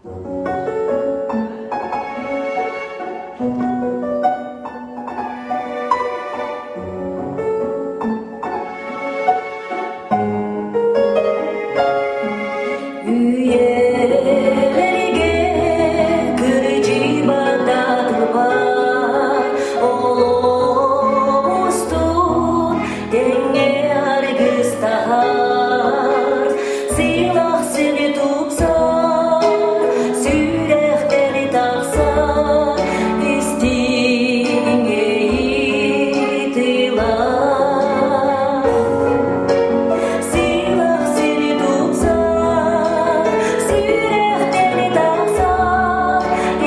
Үйэлэргэ кырдьыбататылба олох устун тэҥҥэ аргыстаһар сылах сири тупсар сүрэхтэри тахсар истиҥ иэйии Сылах сири тупсар сүрэхтэри тахсар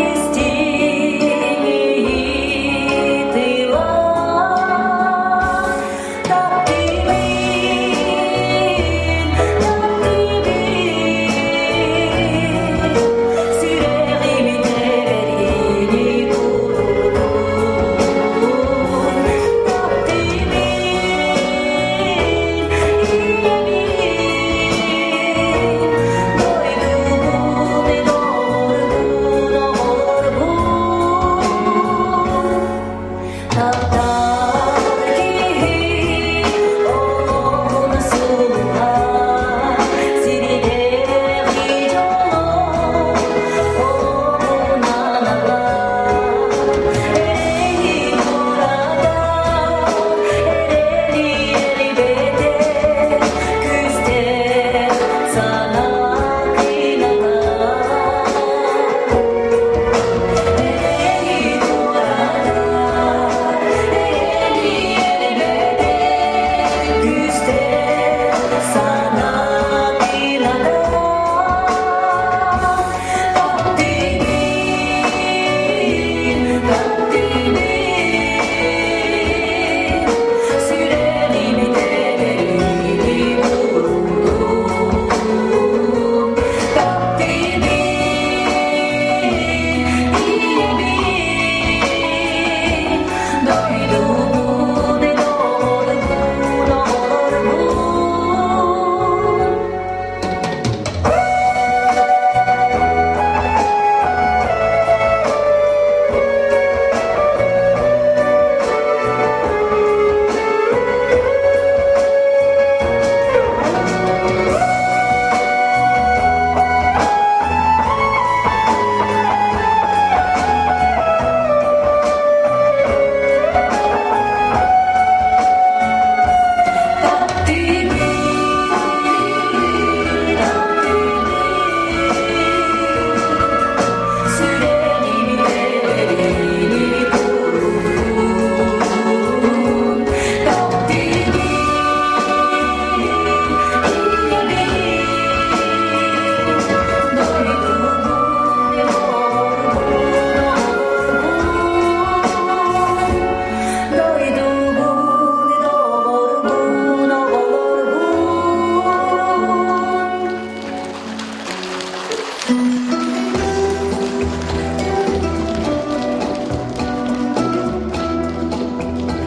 истиҥ иэйии Таптыыбын, таптыыбын, сүрэҕим тэбэрини курутун. Таптыыбын, ийэбин, дойдубун, доҕорбун, оҕолорбун. Таптал киһи олоҕун сулуһа, сирдээҕи дьоло олоҕун анала. Эрэйи туоратар, эрэли элбэтэр, күүстээх санаа кыыната.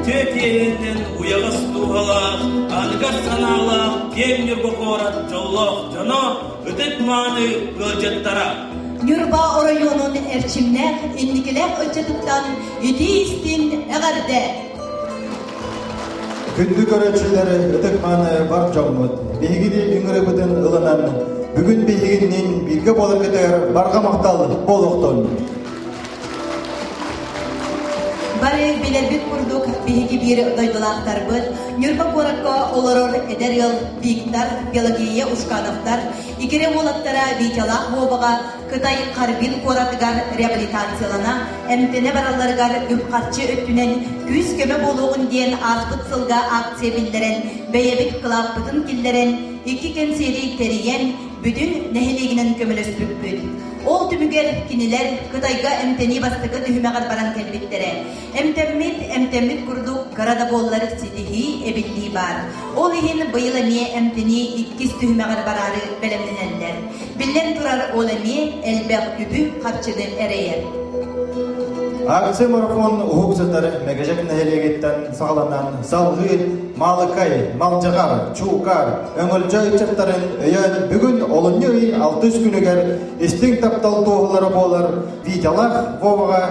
Үтүө киэһэнтэн уйаҕас дууһалаах, аныгас санаалаах киэҥ Ньурба куорат дьоллоох дьоно, ытык-мааны ыалдьыттара! Ньурба оройуонун эрчимнээх, инникилээх ыччатыттан итии-истиҥ эҕэрдэ! Күндү көрөөччүлэр, ытык-мааны бар дьоммут, биһигини ыҥырыыбытын ылынан, бүгүн биһигиннин бииргэ буоларгытыгар барҕа махтал буолуохтун! Бары билэрбит курдук, биһиги биир дойдулаахтарбыт, Ньурба куоракка олорор эдэр ыал Виктор, Пелагея Ушкановтар, икирэ уолаттара Витялаах Воваҕа Кытай Харбин куоратыгар реабилитациялана, эмтэнэ баралларыгар үп-харчы өттүнэн күүс-көмө буолуоҕун диэн ааспыт сылга акция биллэрэн, бэйэбит кылааппытын киллэрэн, икки кэнсиэри тэрийэн, бүтүн нэһилиэгинэн көмөлөспүппүт. Ол түмүгэр кинилэр Кытайга эмтэнии бастакы түһүмэҕэр баран кэлбиттэрэ. Эмтэммит, эмтэммит курдук кыра да буоллар ситиһии, эбиллии баар. Ол иһин быйыл эмиэ эмтэнии иккис түһүмэҕэр бараары бэлэмнэнэллэр. Биллэн турар, ол эмиэ элбэх үбү-харчыны эрэйэр. Акция марафон уһук сытар Мэгэдьэк нэһилиэгиттэн саҕаланан салгыы Маалыкай, Малдьаҕар, Чуукаар, Өҥөлдьө ыччаттарын өйөөн бүгүн олунньу ый алтыс күнүгэр истиҥ таптал туоһулара буолар Витялаах Воваҕа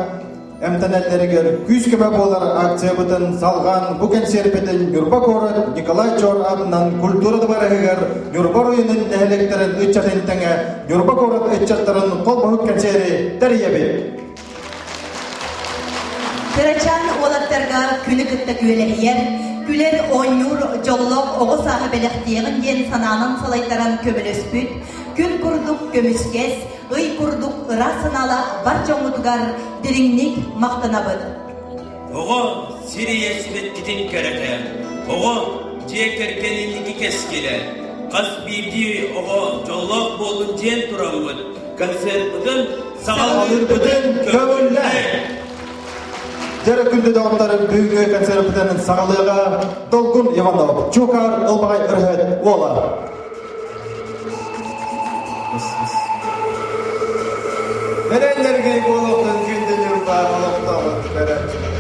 эмтэнэллэригэр күүс-көмө буолар акциябытын салҕаан бу кэнсиэрбитин Ньурба куорат Николай Чор аатынан культура дыбарыһыгар Ньурба оройуонун нэһилиэктэрин ыччатын тэҥэ Ньурба куорат ыччаттарын холбоһук кэнсиэри тэрийэбит. Кырачаан уолаттарга күнү кытта күөлэһийэр, күлэр, оонньуур дьоллоох оҕо сааһы бэлэхтиэҕин диэн санаанан салайтаран көмөлөспүт, күн курдук көмүскэс, ый курдук ыраас санаалаах бар дьоммутугар дириҥник махтанабыт. Оҕо сир ийэ сибэккитин кэрэтэ, оҕо дьиэ кэргэн инники кэскилэ, хас биирдии оҕо дьоллоох буоллун диэн тураммыт концерпытын саҕалыырбытын көҥүллээ! Дьэрэ күндү доҕотторум бүгүҥҥү концерпытын саҕалыаҕа Долгун Иванов, Чуукаар Ылбаҕай ырыһыт уола. Эрэллэргэй буолуохтун күндү Ньурба олохтооҕун көрөөччүлэр.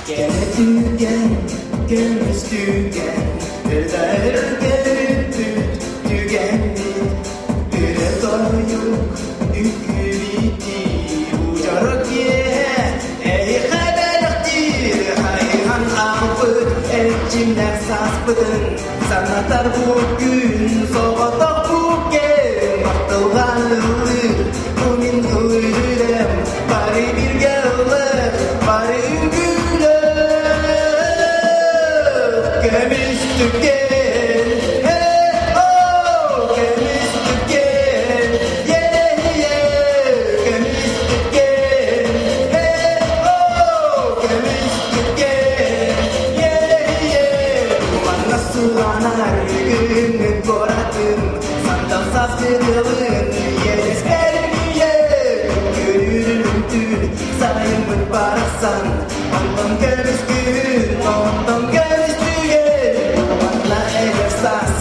Кэрэ түгэн, көмүс түгэн, өлөргөттүт түгэммит, Үрэ тойук үкүбүтүү, удьар киэһэ эйиэхэ бэлэхтиир, хайыһан хаалбыт эрчимнээх сааспытын санатар бу күн соҕотох бу кэм махталҕан ыллыыр, бу мин ыллыырым, бары бииргэ ыллыыр, бары үҥкүүлэр көмүс түгэн, hey-oh, көмүс түгэн, yeah-yeah, көмүс түгэн, hey-oh, көмүс түгэн, yeah-yeah. Манна суланар күҥҥүт куоратын, сандал саас тыалын иэдэспэр Көрүүрүн түүн сайыммыт барахсан, онтон көмүс күн, онтон көмүс түгэн. Манна эдэр саас,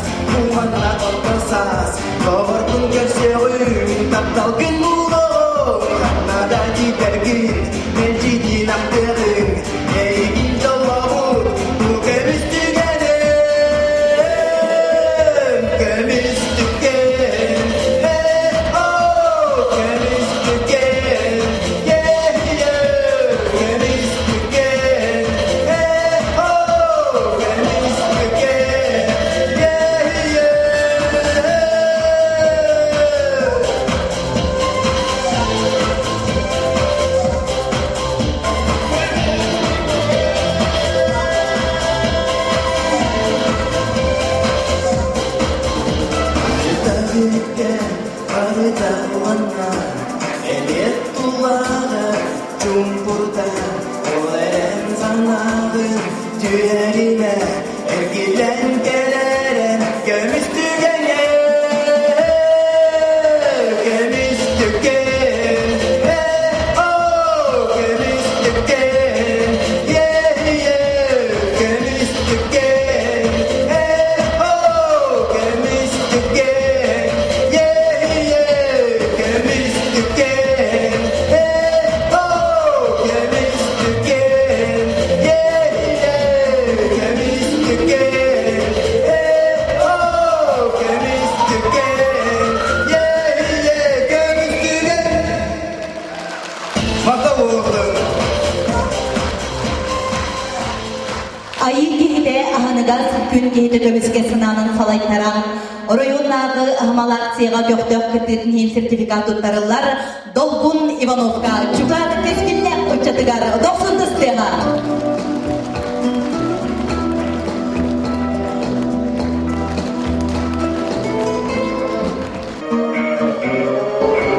манна орто саас, доҕорбун көрсөҕүм, тапталгын булуоҕум, ханна да тиийдэргин, мэлдьитин ахтыаҕыҥ, эйигин дьоллообут бу көмүс түгэним, көмүс түгэн, hey-oh, көмүс түгэн, yeah-yeah, көмүс түгэн, hey-oh, көмүс түгэн, yeah-yeah. Барыта барыта уонна элиэт тулаҕа чуумпурда, ол эрэн санаабын түһэримэ, эргиллэн кэлэрэн көмүс түгэҥэ, көмүс түгэн, oh, көмүс түгэн, yeah, yeah, көмүс түгэн, oh, көмүс түгэн, yeah, yeah, көмүс түгэн, oh, көмүс түгэн, yeah, yeah, көмүс түгэн, oh, көмүс түгэн, yeah, yeah, көмүс түгэн. Махтал буолуохтун. Айыы киһитэ аһыныгас, күн киһитэ көмүскэ санаанан салайтаран, оройуоннааҕы аһымал акцияҕа көхтөөх кыттыытын иһин сертификат туттарыллар Долгун Ивановка Чугаан кэскиллээх ыччатыгар дохсун тыстыаҕа.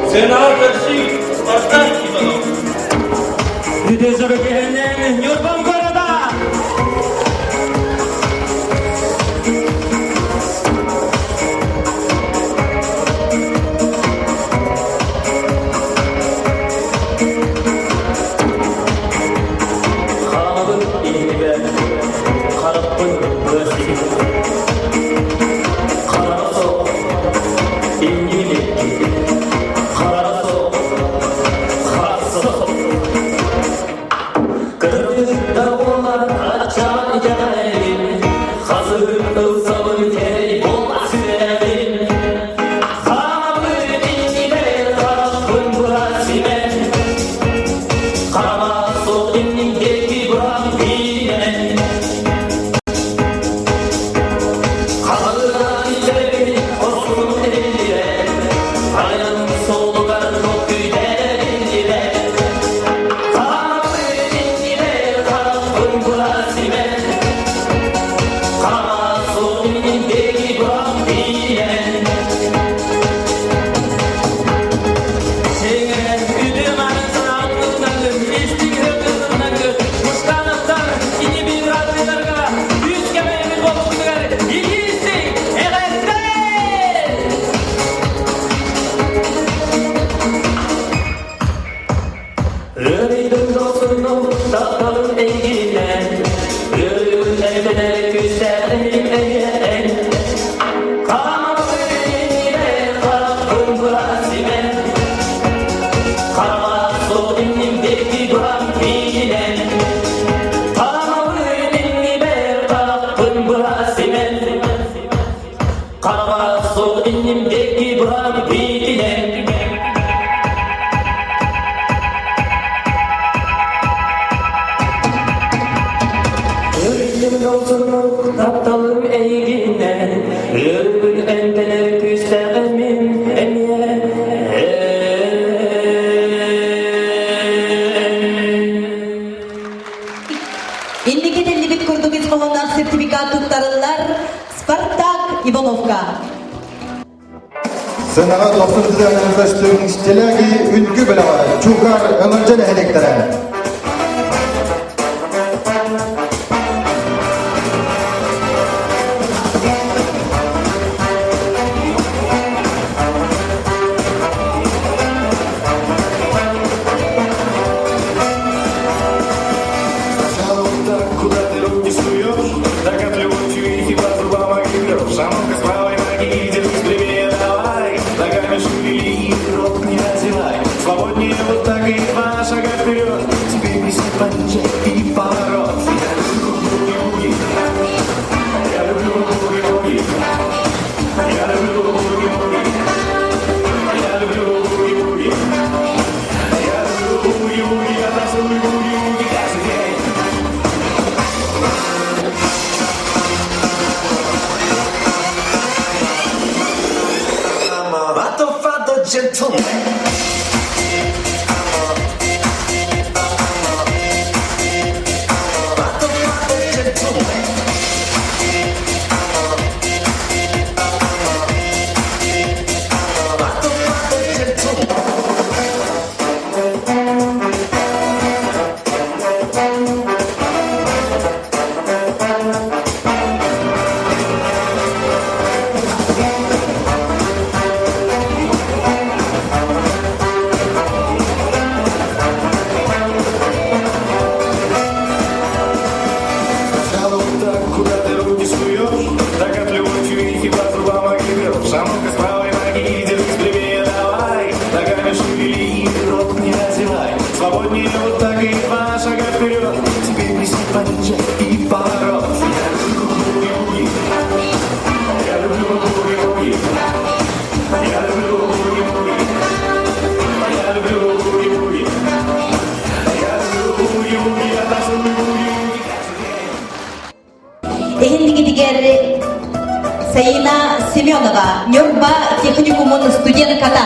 Сценаҕа көрсүү Спартак Иванов. Үтүө Ньурбам города! Инники этиллибит курдук ис хоһоонноох сертификат туттарыллар Спартак Ивановка. Сыанаҕа дохсун тыаһын көстүҥ Стиляги үҥкүү бөлөҕө Чуукар Өҥөлдьө нэһилиэктэрэ. Сначала вот так, куда ты руки суешь, так отплевываю и по зубам огибешь. А ну-ка с правой ноги держись прямее давай, ногами шевели и рот не разевай. Свободнее вот так и два шага вперед, теперь присядь пониже и поворот. Я люблю буги-буги, я люблю буги-буги, я люблю буги-буги, я люблю буги-буги, я люблю буги-буги, я танцую буги-буги каждый день. I'm a motherfucker gentleman. Motherfucker gentleman. Motherfucker gentleman. Сначала вот так, куда ты руки суешь, так отплевываю и по зубам огибешь. А ну-ка с правой ноги держись прямее давай, ногами шевели и рот не разевай. Свободнее вот так и два шага вперед, теперь присядь пониже и поворот. Я люблю буги-буги, я люблю буги-буги, я люблю буги-буги, я люблю буги-буги, я люблю буги-буги, я танцую буги-буги каждый день. Эһиилгитигэр Саина Семенова, Ньурба техникумун студентката.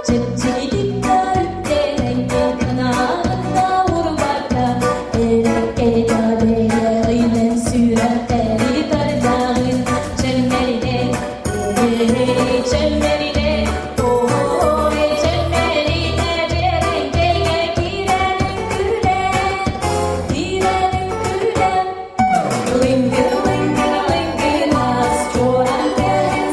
Чэпчэкитик үктэнэҥҥэ урбакка Эрэккэ бэйэҕинэн сүрэхтэри тардаҕын Чэммэринэ, чэммэринэ, ой, чэммэринэ дьэрэҥкэйгэ киирэн үҥкүүлэн, киирэн үҥкүүлэн. Лыҥкыр, лыҥкыр, лыҥкынас, чуораан кэлин.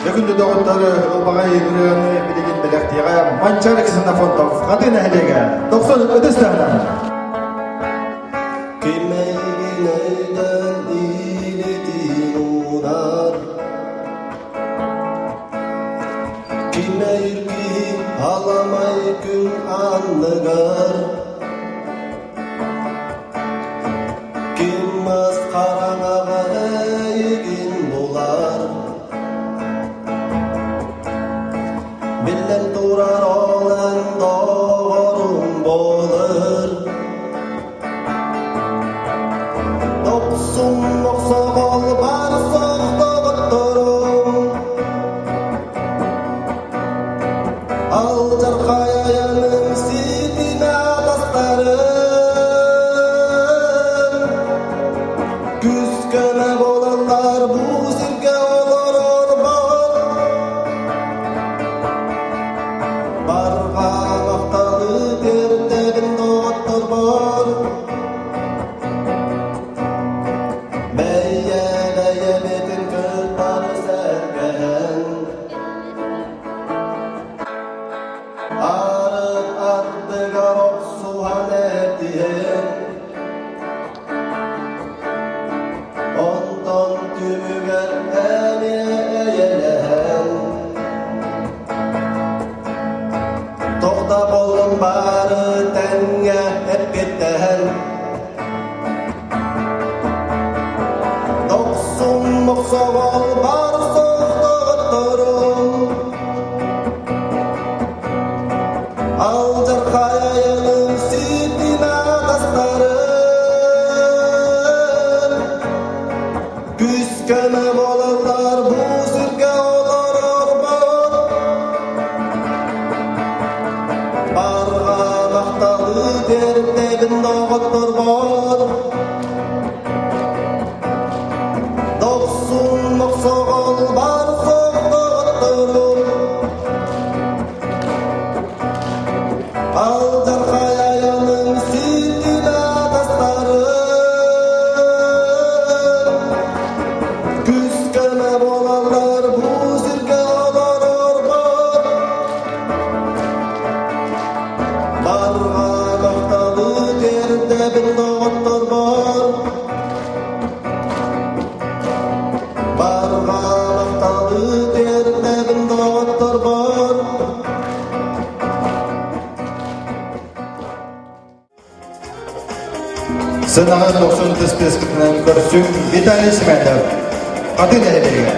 Бүгүн доҕоттор ылбаҕай ырыаны билигин бэлэхтиэҕэ Манчаары Ксенофонтов Хатыы нэһилиэгэ 90 ытыс таһынан. Кимэйгин өйдөн илитин уунар Кимэйир киһи аламай күн анныгар Ким мас хараҥаҕа эйигин булар Биллэн турар ол эн доҕоруҥ буолар Дохсун мохсоҕол бар сохтоботторум Алдьархай айаным ситимэ атастарым Күскөмө буолаллар бу сиргэ олорорбор Барҕа махталы тиэрдэбин доҕотторбор Бэйэ бэйэбитин кытары сэргэһэн Арыт ардыгар охсуһан этиһэн Онтон түмүгэр эмиэ эйэлэһэн Тохтобулун бары тэҥҥэ эппиттэһэн Дохсун мохсоҕол бар сохтоҕотторун Алдьархай айаным ситимэ атастарын Күскөмө буолаллар бу сиргэ олорорбор Барҕа махталы тиэрдэбин доҕотторбор Дохсун мохсоҕол бар доҕотторум Алдьархай айаным ситимэ атастарым Күскөмө буолаллар бу сиргэ олорорбор Барҕа махталы тиэрдэбин доҕотторбор Барҕа махталы тиэрдэбин доҕотторбор Сынаҕа 90 тыс көрсүҥ Виталий Семенов. Хатыы нэһилиэгэ.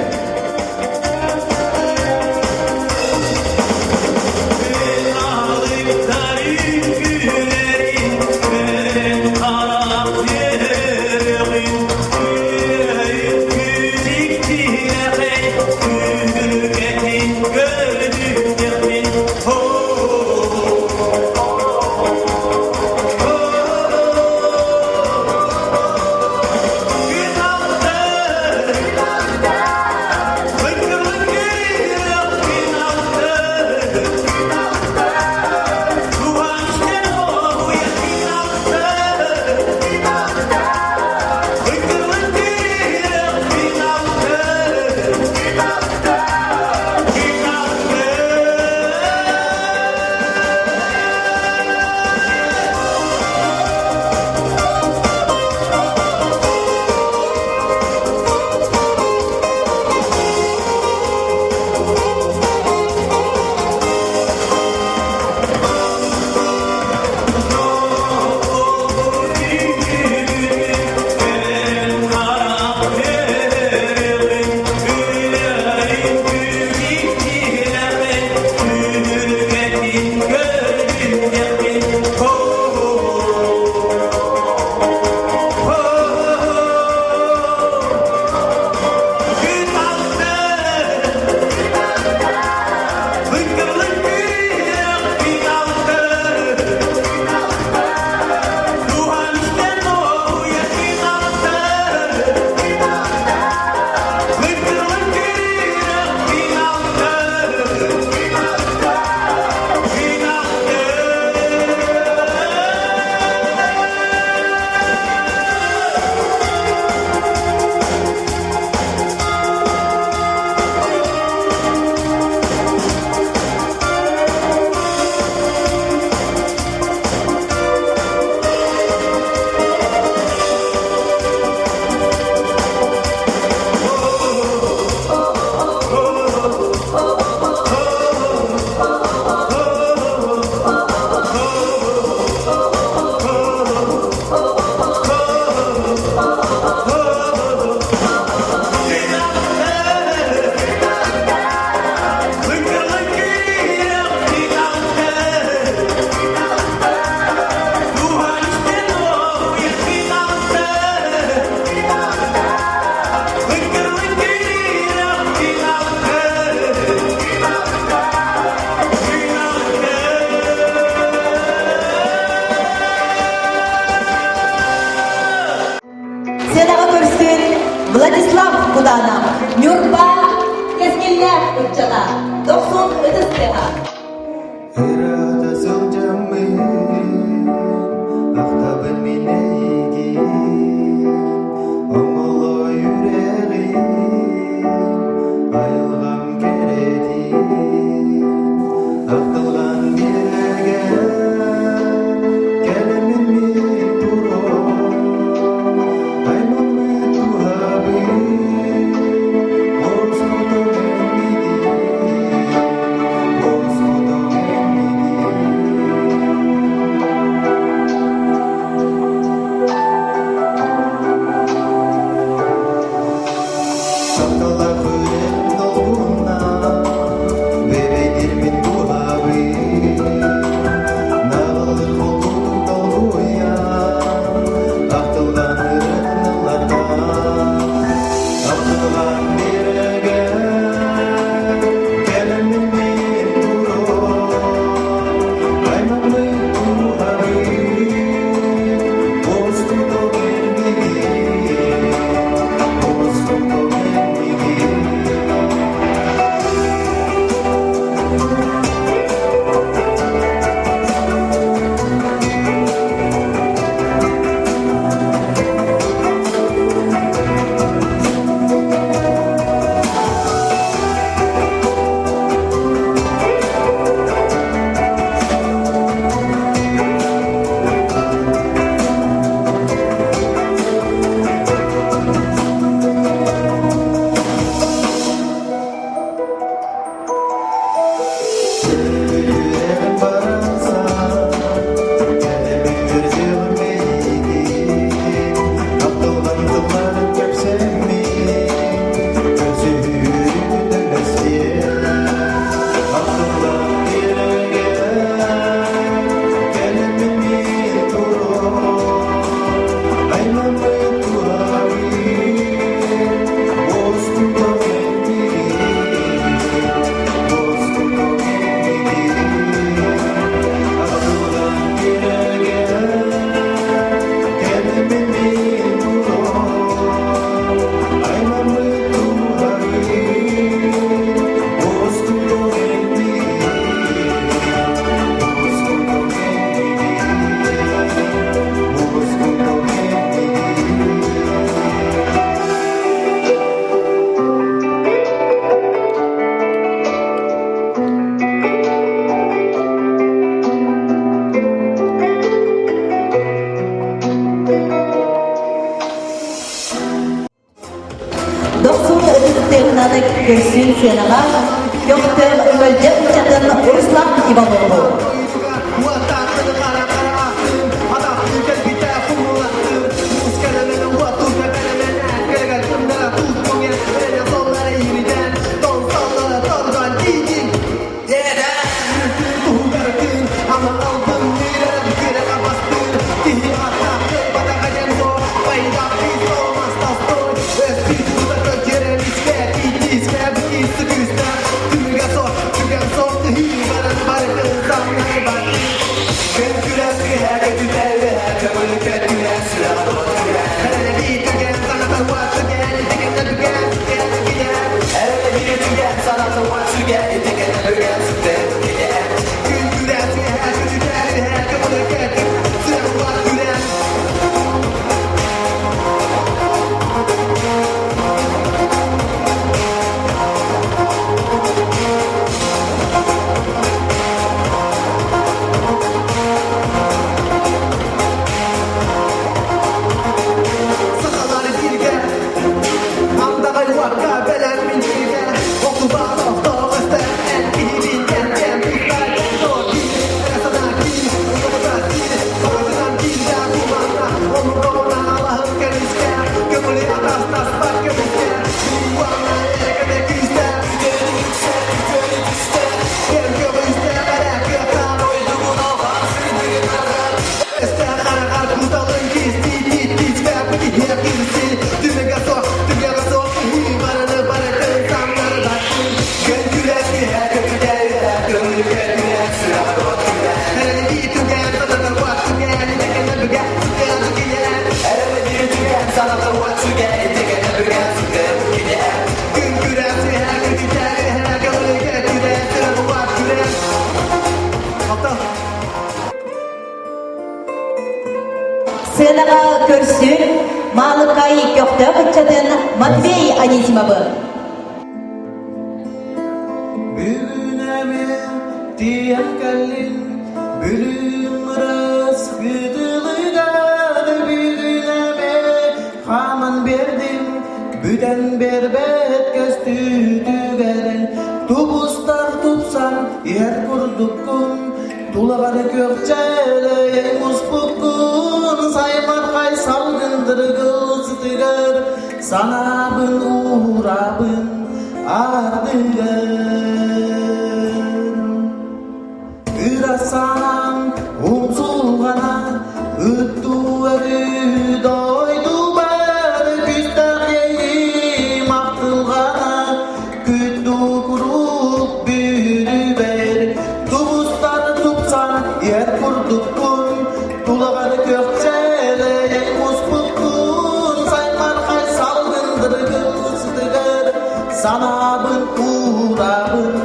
Кутана, Ньурба кэскиллээх ыччата, дохсун ытыс тыаһа. Ыраата сылдьаммын, ахтабын мин эйигин, оҥолой үрэҕин, айылҕам кэрэтин, ахтылҕан биэргэ кэлэммин мин туран, аймаммыт туһабын, орускутум миигин. Ахтылҕан биэрэгэр Дохсун ытыктыгынан көрсүн сыанаҕа көхтөөх Өҥөлдьө ыччатын Руслан Иванову. көрсүн Маалыкай көхтөөх ыччатын Матвей Анисимовы. Бүгүн эмиэ тиийэн кэллин, Бүлүүм ырыс кытылыгар бүгүн эмиэ хааман биэрдим, бүтэн биэрбэт көстүүтүгэр тубустар тупсан иһэр курдуккун, тулаҕар күөх чээлэй муспуккун, саймархай салгын дыргыл сытыгар санаабын уурабын ардыгар. Ыра санаам умсулҕана ыттуу өрүү дойдубар күстээх иэйиим ахтылҕана күттүү куруук бүрүбэр тубустар тупсан иһэр курдуккун Тулаҕар көхчээлэй муспуккун, саймархай салгын дыргыл сытыгар, санаабын уурабын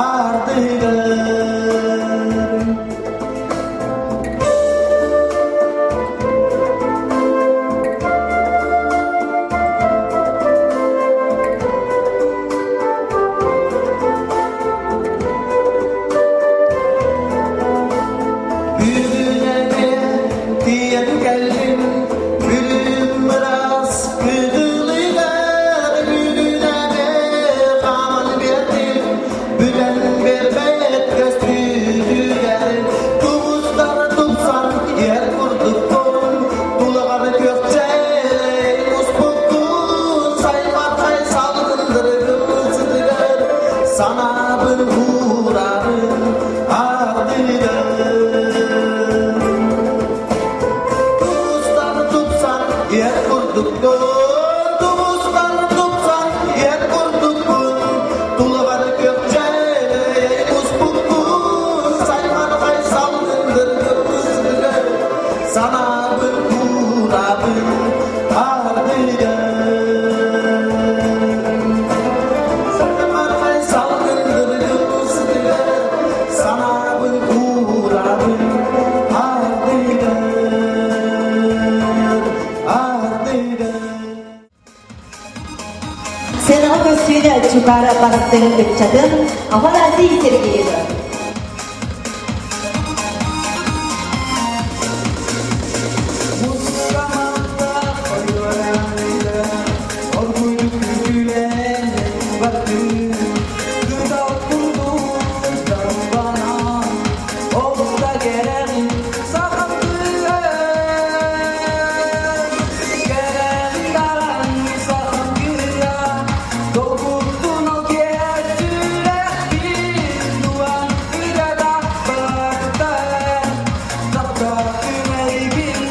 ардыгар. Бүгүн тиийэн кэллим, бүлүүм ыраас кытылыгар бүгүн хааман биэрдим, бүтэн биэрбэт көстүүтүгэр тубустар тупсан иһэр курдукпун, тулаҕар күөхчээй муспуккун, саймархай салгын дыргыл сытыгар санаабын уурабын Тубустан тупсан иэр курдуккун, тубустан тупсан иэр курдуккун, тулабар күөхчээлэй куспуккун, саймархай салгындыр кыргызгар, санаабын куурабын ардыгар. Саймархай салгындыр кыргызгар, Санаабын уурабын ардыгар, ардыгар. Сыанаҕа көрсүүнү Чукаар бастыҥ ыччатын Афанасий Сергеевы. Оргуйдук күлэн бардым Кытал курдук далбанан Олуста кэрэҕин сахам кыыһа Кэрэҕин даҕан сахам кыыһа Долгуттун ол киэһэ сүрэхпин Дуан ырата барда Таптаатым эйигин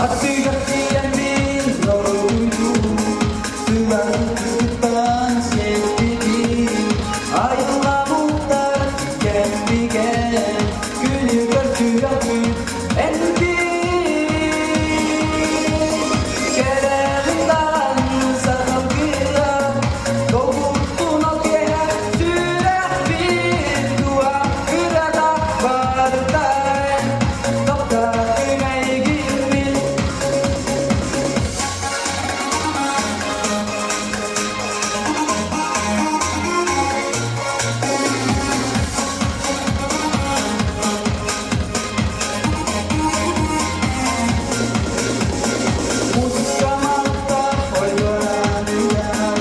Аттыгар тиийэммин доруйдуу Сылан кыстыктан сиэппитин Айыллабыттар кэмбигэр Күнү көрсүөхпүт эн Кэрэҕин даҕаны сахалгыа Долгуттун ол киэһэ сүрэхпин Дуа ырата барыта Таптаатым эйигин мин. Музыкаматта ойдораныгар,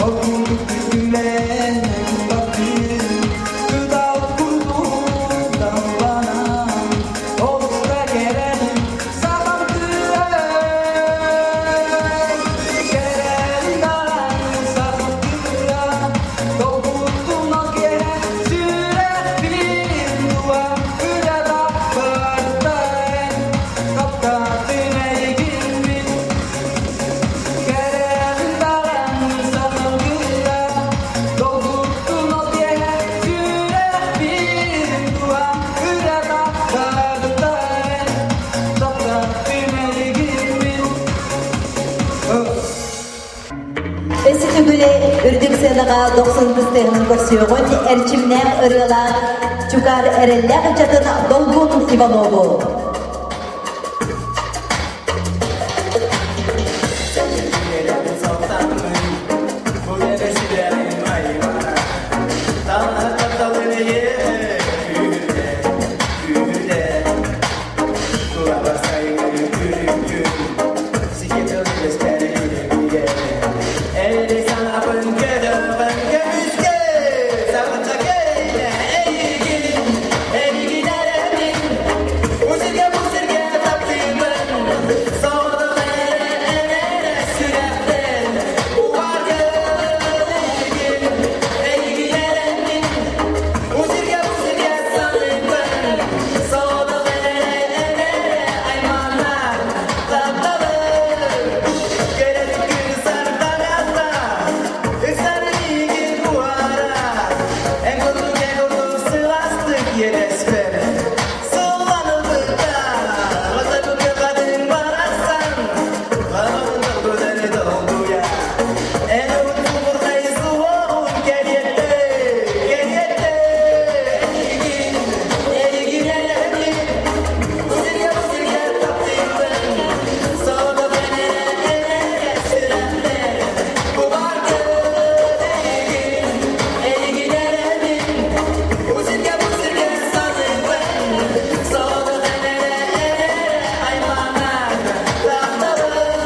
Оргундук күлэн бардым, Кытал курдук далбанан, Олуста кэрэҕин сахам кыай. Кэрэҕин даҕаны сахам кыа, Долгуттун ол киэһэ сүрэхпин дуо, Ырата барда эн, таптаатым эйигин мин. Кэрэҕин даҕаны сахам кыа, Долгуттун ол киэһэ сүрэхпин дуо, Ырата барда эн, таптаатым эйигин мин. Өссө төгүлэ үрдүк сыанаҕа дохсун быстыаһынын көрсүөҕүн эрчимнээх ырыалаах Чукаар эрэллээх ыччатын Долгун Иванову. Кэрили санабын көдөҕөн көмүскэ Сабынча кэйне эйигин, эйигин эрэмин Бу сиргэ, бу сиргэ таптыыбын Соҕотох эрэ, эрэ сүрэхтэн Уһааргын эйигин, эйигин эрэмин Бу сиргэ, бу сиргэ саныыбын Соҕотох эрэ, эрэ айманар тапталым Кэрэтик сардаҥата Ыксары буһара Эн курдук, эн курдук сылаастык иэдэспэр Сылланылбыта Бастакы хатын барахсан Хаһан көтөрү долгуйа Эн уһун суоҕун кэриэтэ Кэриэтэ Эйигин, эйигин эрэбин Сиргэ бу сиргэ таптыыбын Соҕотох эрэ сүрэхпэр Кубаргын эйигин, эйигин эрэбин Бу сиргэ бу сиргэ саныыбын Соҕотох эрэ айманар тапталым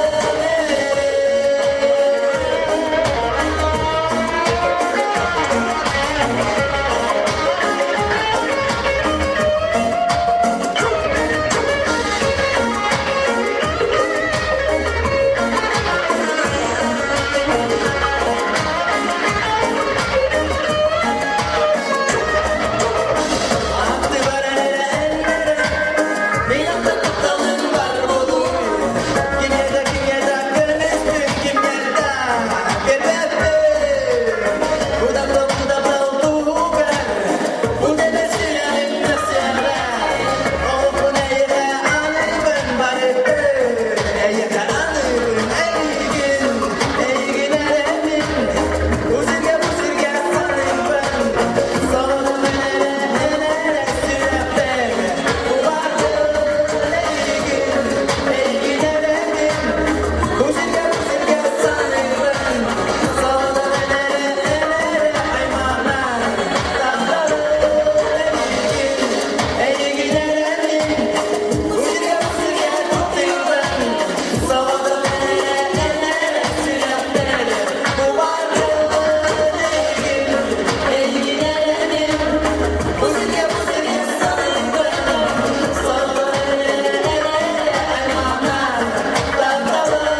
Аттыбар эрэ эллэрэ Мин аттан тапталым бар болур Кимиэхэ кимиэхэ көрүстүм кимнэрдэ Көрбөппүн Бу таптал бу таптал туһугар Бу тэбэр сүрэҕим тахсыаҕа Оҕоппун эйиэхэ аныыбын барыппын Эйиэхэ аныыбын эйигин Эйигин эрэммин Бу сиргэ бу сиргэ саныыбын Соҕотох эрэ эрэ сүрэхпэр Убардын эйигин Эйигин эрэммин Бу сиргэ бу сиргэ саныыбын Соҕотох эрэ эрэ айманар Тапталым эйигин Эйигин эрэммин Бу сиргэ бу сиргэ таптыыбын Соҕотох эрэ эрэ сүрэхпэр Убардын эйигин Эйигин эрэммин Бу сиргэ бу сиргэ саныыбын Соҕотох эрэ эрэ айманар Тапталым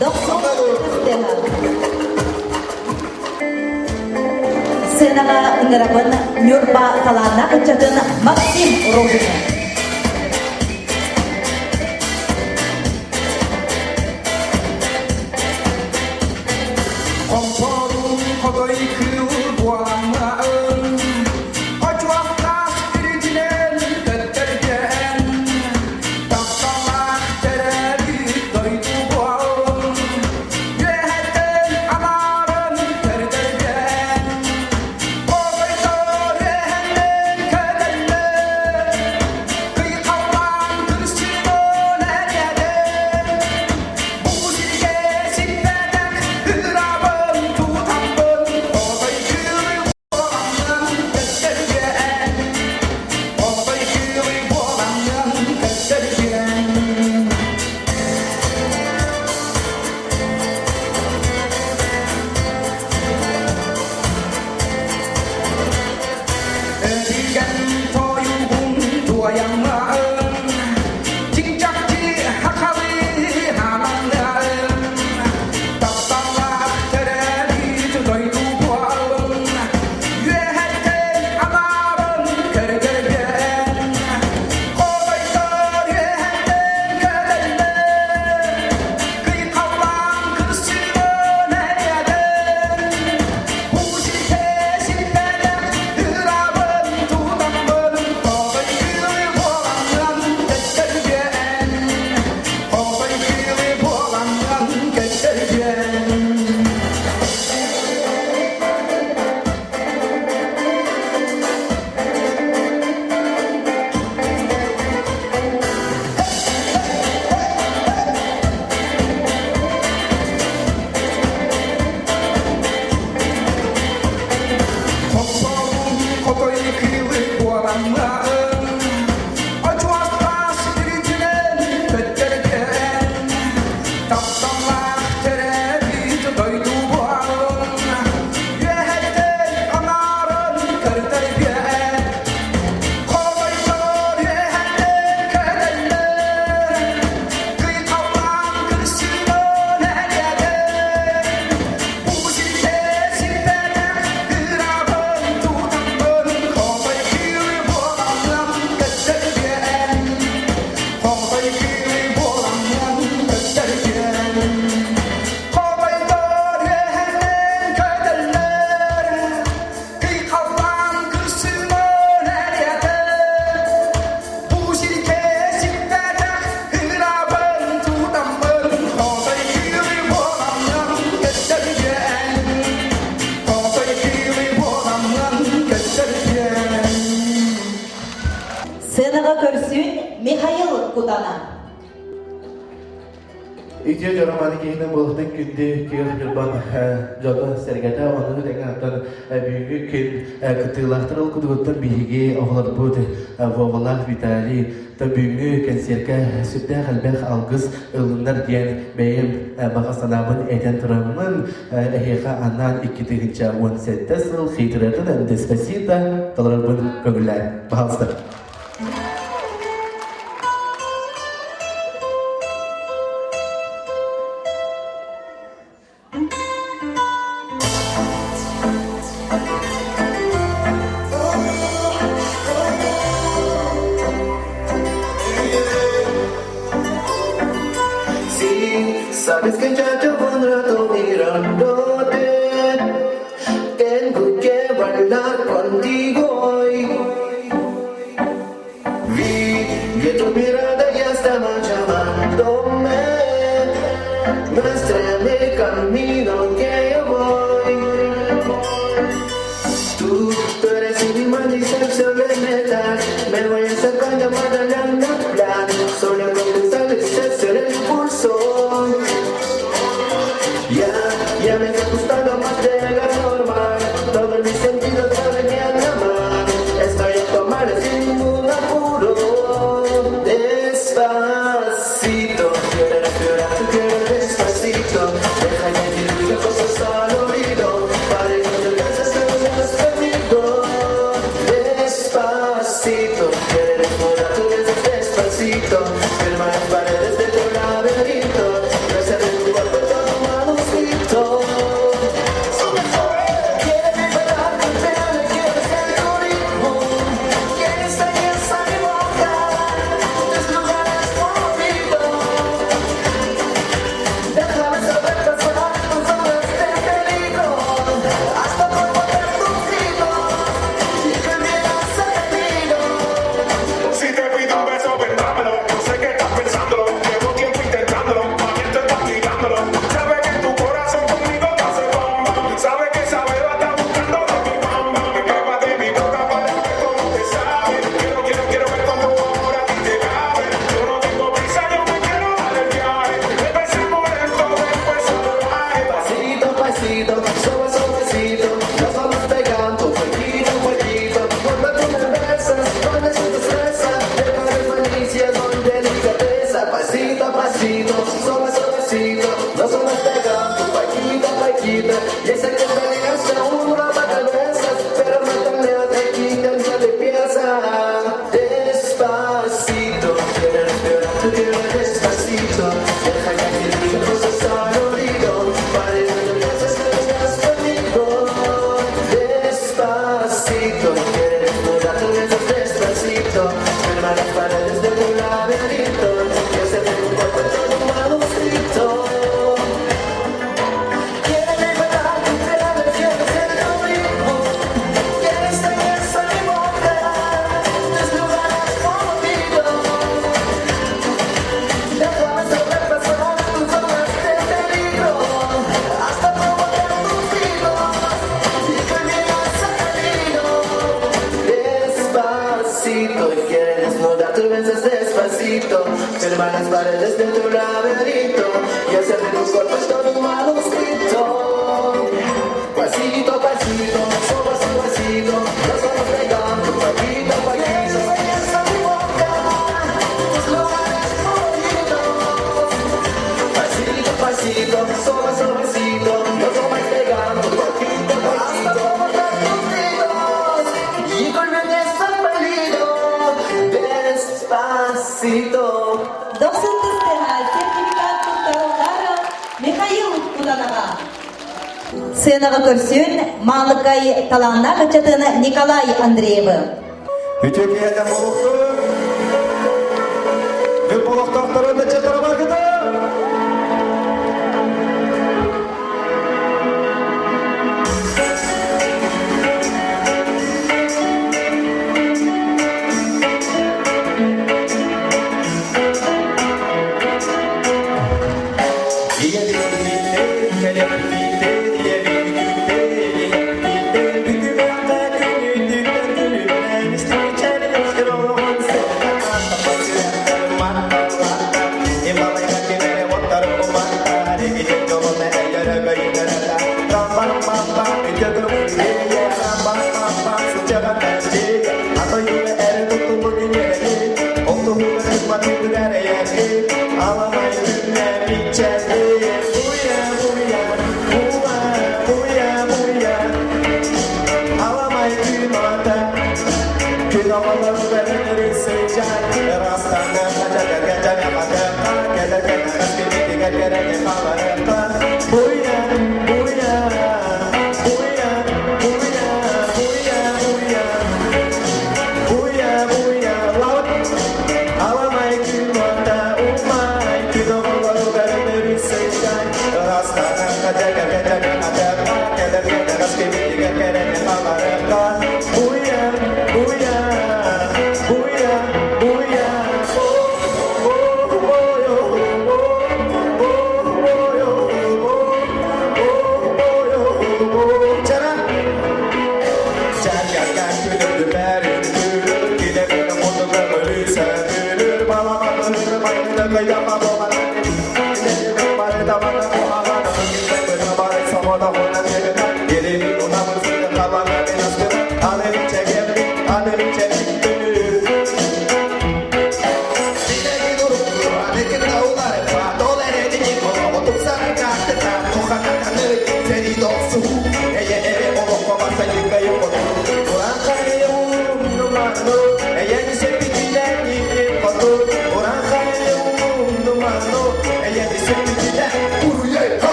Дохсун Сценаҕа ыҥырабын Ньурба талааннаах ыччатын Максим Рожина. Хомпорун хотой кыыл буолаҥҥын, Очуохтаах илдьинэн төттөргөн, Тапталлаах төрөөбүт дойду буолун, Үөһэттэн анааран көрдөргөн, Оҕойдор үөһэннэн көтөллөр, Кыйхаллаан күрсүнөн эриэдэр, Бу сиргэ сиппэтэх ырабын тутаммын, Оҕойдор Тапталлаах төрөөбүт дойду буоллун, Үөһэттэн анааран көрдөргө. Хоойдор үөһэттэн көтөллөр, Кыйкаллаан күрсүнөн элиэтэн. Бу сиргэ сирбэтэх кырабын тутаммын, Хотой кыыл буоламмын көттөргүөн. Хотой кыыл буоламмын көттөргүөн. Хоойдор үөһэттэн көтөллөр, Кыйкаллаан күрсүнөн элиэтэн. Бу сиргэ сиппэтэх ырабын тутаммын, Хотой кыыл буоламмын көттөргүөн. Хотой кыыл буоламмын көттөргүөн. Сценаҕа көрсүн Михаил Кутана. Үтүө дьоро маны киһини буолуохтан күндү күөх Ньурбан дьоно сэргэтэ ону тэҥэ оттон бүгүҥҥү күн кыттыылаахтар ол кутугуттан биһиги оҕолорбут Вовалаах Виталий бүгүҥҥү кэнсиэркэ сүрдээх элбэх алгыс ылыннар диэн бэйэм баҕа санаабын этэн тураммын эһиэхэ анаан 2017 сыл хитретін Деспасито толорорбун көҥүллээн пожалуйста. Sí, sabes que ya llevo un rato mirándote. Tengo que bailar contigo hoy. Vi que tu mirada ya estaba llamándome. Muéstrame el camino que yo voy. Tú, tú eres mi imán y de metal. Me voy acercando para la plan. Solo con pensar ese es el impulso. Ya, ya me está gustando más de lo normal. Todos mis sentidos saben me amar. Estoy a tomar sin ningún apuro. Despacito, quiero respirar, quiero despacito. Deja que te diga cosas al oído. Para que te alcances a los conmigo. Despacito, quiero respirar, tú despacito. Firma las paredes de tu laberinto. Gracias de tu cuerpo todo manuscrito. Quiero bailar contigo, quiero ser tu ritmo. Quiero estar en mi boca, tus lugares favoritos. Déjame sobrepasar tus zonas de peligro, hasta provocar tus gritos y que me camino. Si te pido un beso, ven, dámelo. Yo sé que estás pensándolo. Llevo tiempo intentándolo. Mami, estoy practicándolo. Sabes que tu corazón conmigo te hace bam bam. Sabes que esa beba está buscando de mi bam bam. Me prueba de mi boca para ver cómo te sabe. Quiero, quiero, quiero ver cómo ahora a ti te cabe. Yo no tengo prisa, yo me quiero dar el viaje. Empecemos lento, después salvaje. Pasito a pasito, suave suavecito, nos vamos pegando, fueguito, fueguito. Cuando tú me besas, cuando siento fresa, deja de malicia con delicadeza. Pasito a pasito, suave suavecito, nos vamos pegando, fueguito, fueguito. Y ese que peleas un rompecabezas, pero mátame a tranquila, no le piensa. Despacito, quiero respirar, tú quiero despacito. Deja que te diga cosas al oído, para que no pienses que estás conmigo. Despacito, quiero desnudar tus besos despacito. Firma las paredes de tu laberinto, y hacer de tu cuerpo todo un manuscrito. Quiero liberar tu piel, quiero ser tu ritmo. Quiero estar en mi boca, tus lugares favoritos. Déjame sobrepasar tus zonas de peligro, hasta provocar tus gritos y que me camino. Despacito, quiero desnudar tus besos despacito, firmar las paredes de tu laberinto y hacer de tus cuerpos todo un manuscrito. Pasito a pasito, suave suavecito, nos vamos pegando, poquito a poquito. mi boca, tus lugares favoritos. Pasito Suavecito, suave, suavecito, nos vamos pegando poquito a poquito. Hasta cortar tus dedos y con ese peligro, despacito. Дохсун тыстыһа сертификат туттарыллара Михаил Куданаҕа. Сценаҕа көрсүн Маалыкай талааннаах ыччатын Николай Андреевы. Үтүө киһиэтэ буолуохтун! Бүт олохтоохторун ыччаттара баргыта!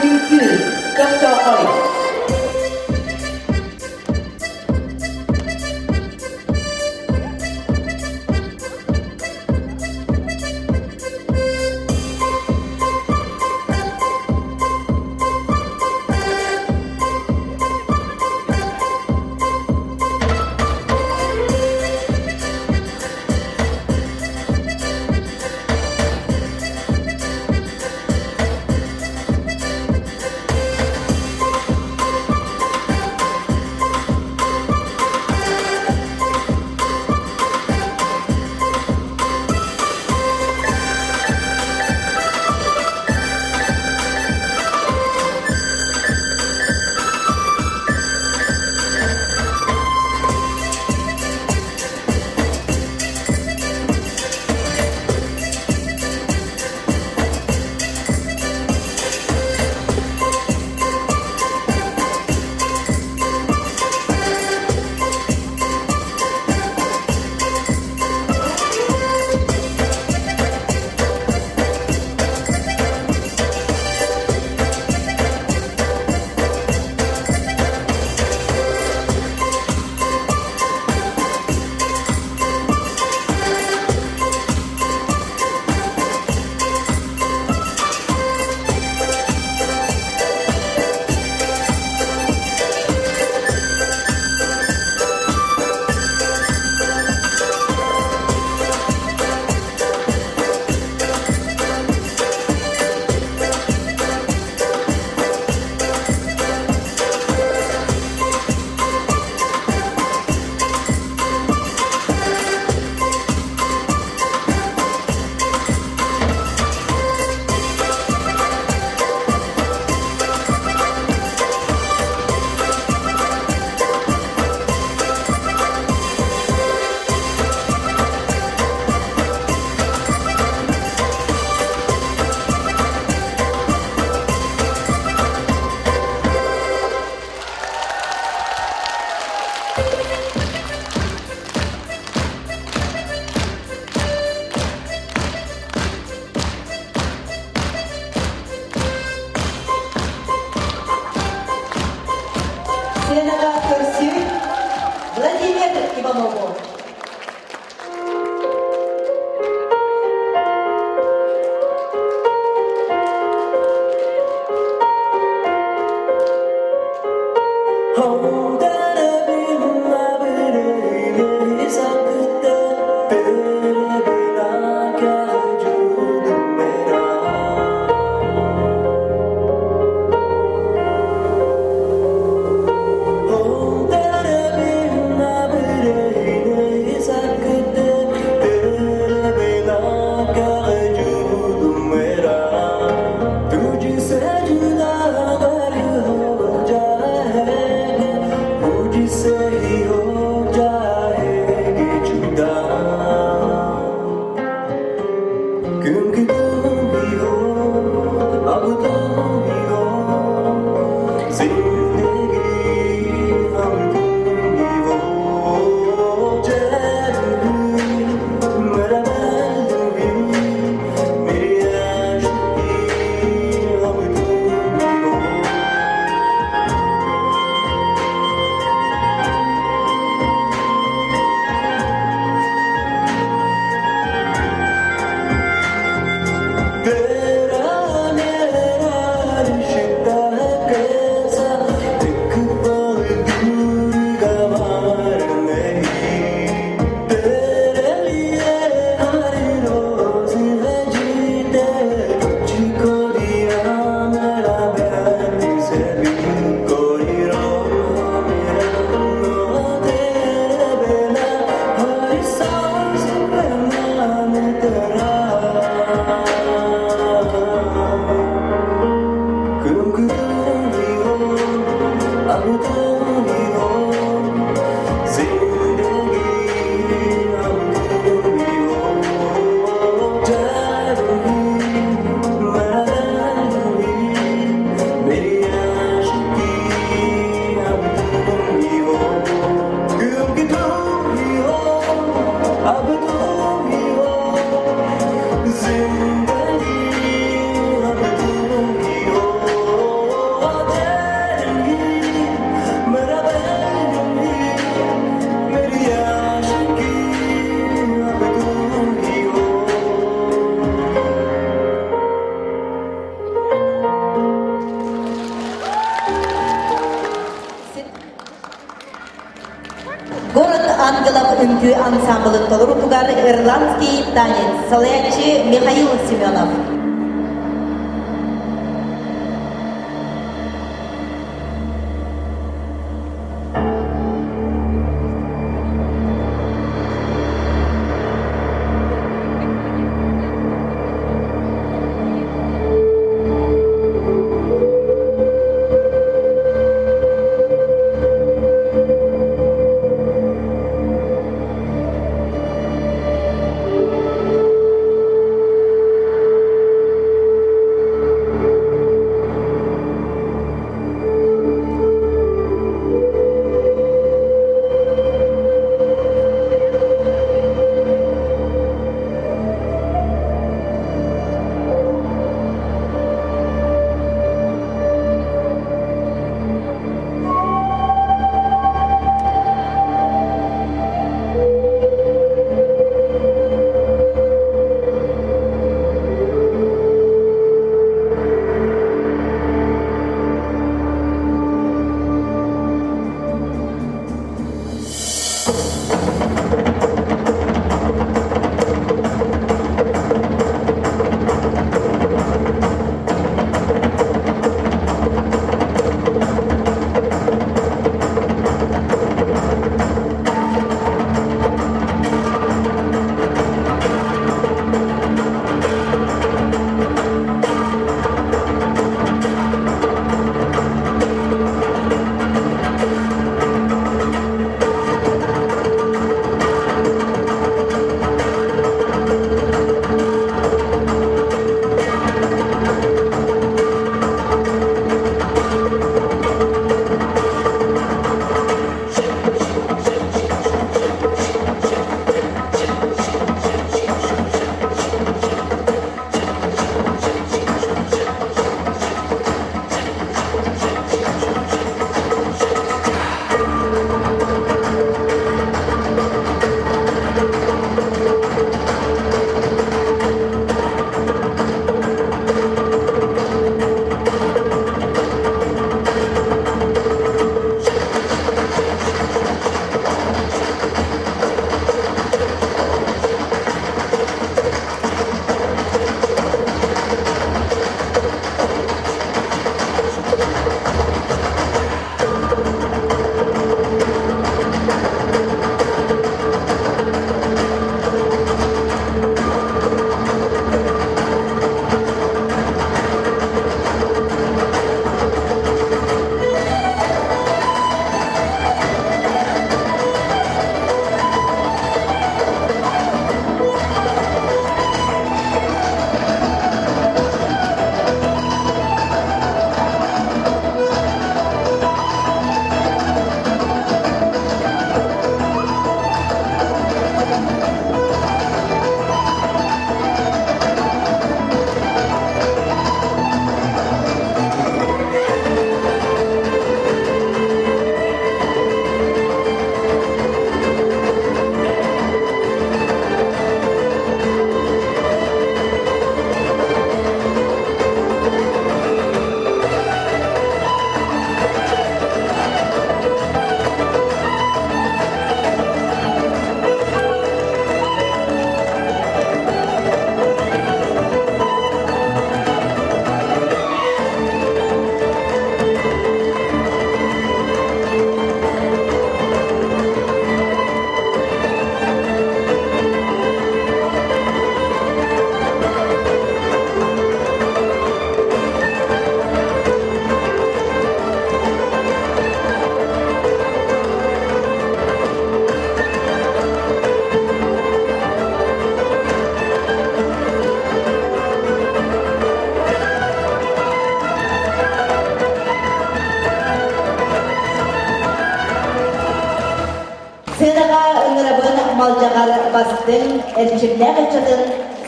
Үҥкүү, көхтөөхөй. Сценаҕа көрсүү Владимир Иванову. Город ангелов үҥкүү ансамблын толорутугар ирландский танец салайааччы Михаил Семенов. Малдьаҕар бастыҥ эрчимнээх ыччатын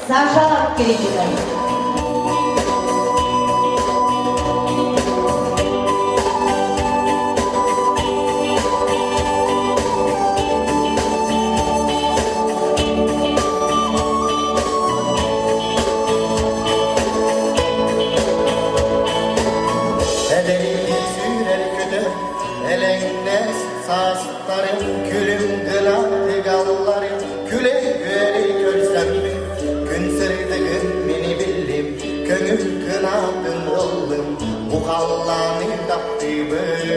Саша Кириллина. Эдэрдии сүүрэр көтөр, элэҥнэс саастарым күлүм гына тыгалларым, күлэ-үөрэ көрсөммүн, күн сырдыгын мини биллим, көҥүл кынаатын ыллым, бу халлааны таптыыбын.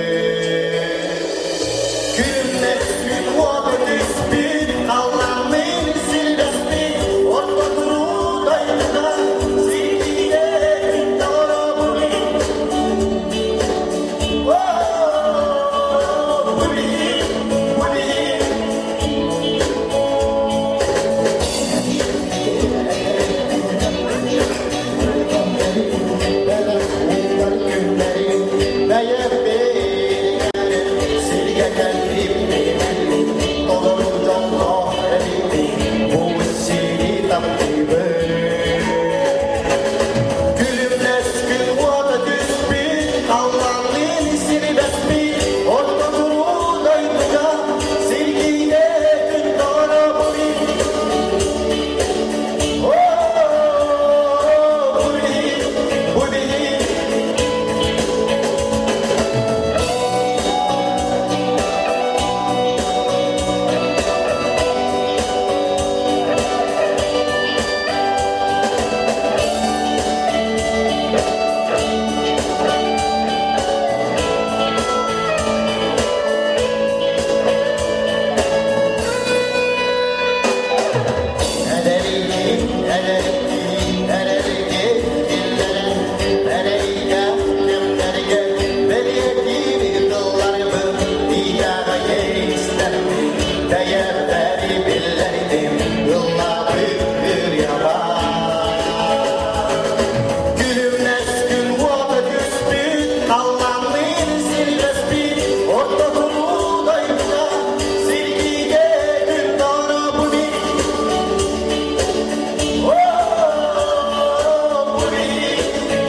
Күннэс күн уота түспүт, халлаанныын силбэспит, орто туруу дойдуга сирдиинэ күн толоробун. Күлүмнэс күн уота түспүт, халлаанныын сирибэспит, орто туруу дойдуга сиргиинэ күн тоҕоробуй. Оо, бу биһи, бу биһи. Күлүмнэс күн уота түспүт, халлаанныын силбэспит, орто туруу дойдуга сиргиигэ күн торобуни. Оо, буби,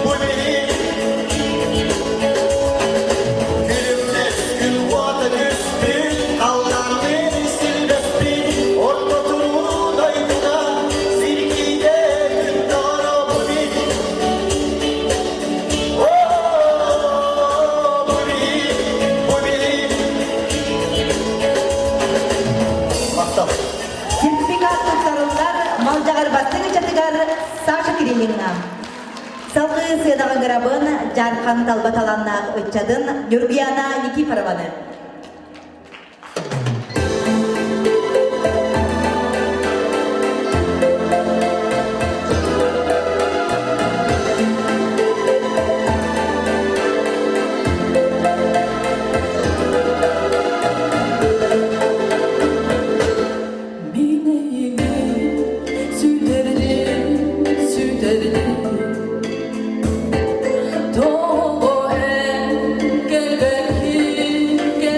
буби. Күлүмнэс күн уота түспүт, халлаанныын силбэспит, орто туруу дойдуга сиргиигэ күн торобуни. Оо, буби, буби. Махтал. Сертификат туттарыллар Малдьаҕар бастыҥ ыччатыгар Саша Кириллиҥҥа. Салгыы сыанаҕа ыҥырабын Дьаархан талба талааннаах ыччатын Ньургуяна Никифорованы. Мин сүтэрдим, сүтэрдим Тоҕо эн кэлбэккин, кэлбэккин.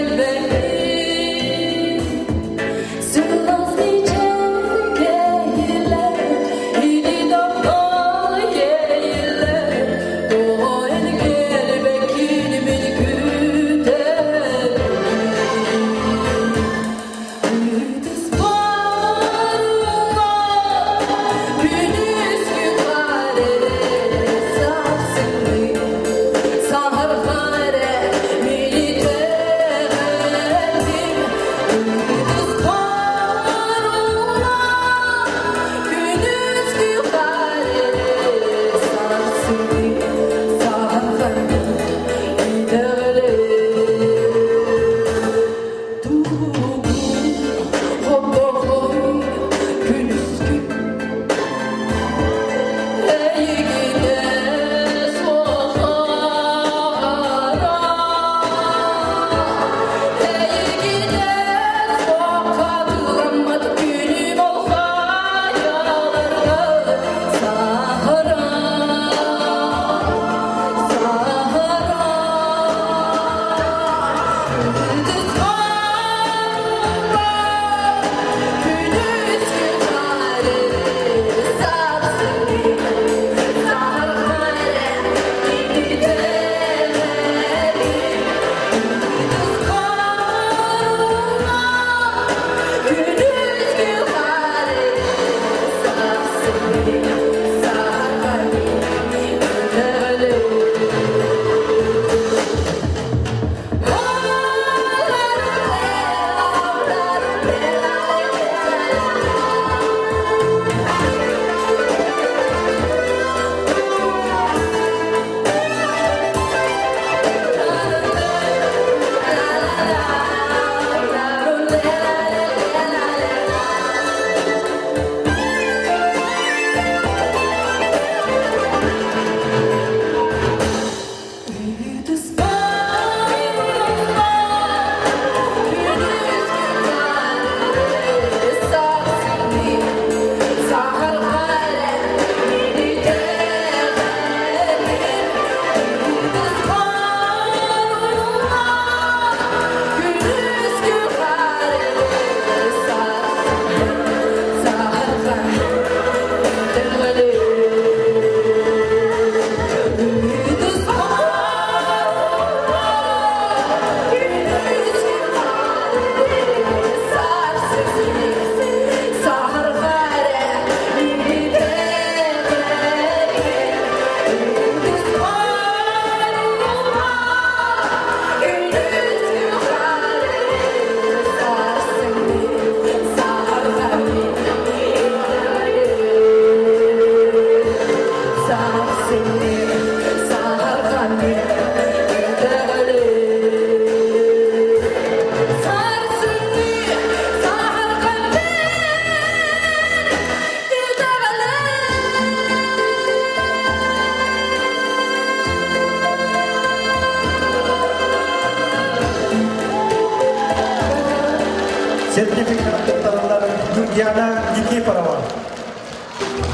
Сертификат туттарыллар Ньургияна Никифорова.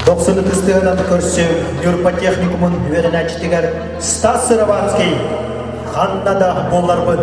Дохсун ытыстыһынан көрсүм Ньурба техникумун үөрэнээччитигэр Стас Сыроватский ханна да буолларбын.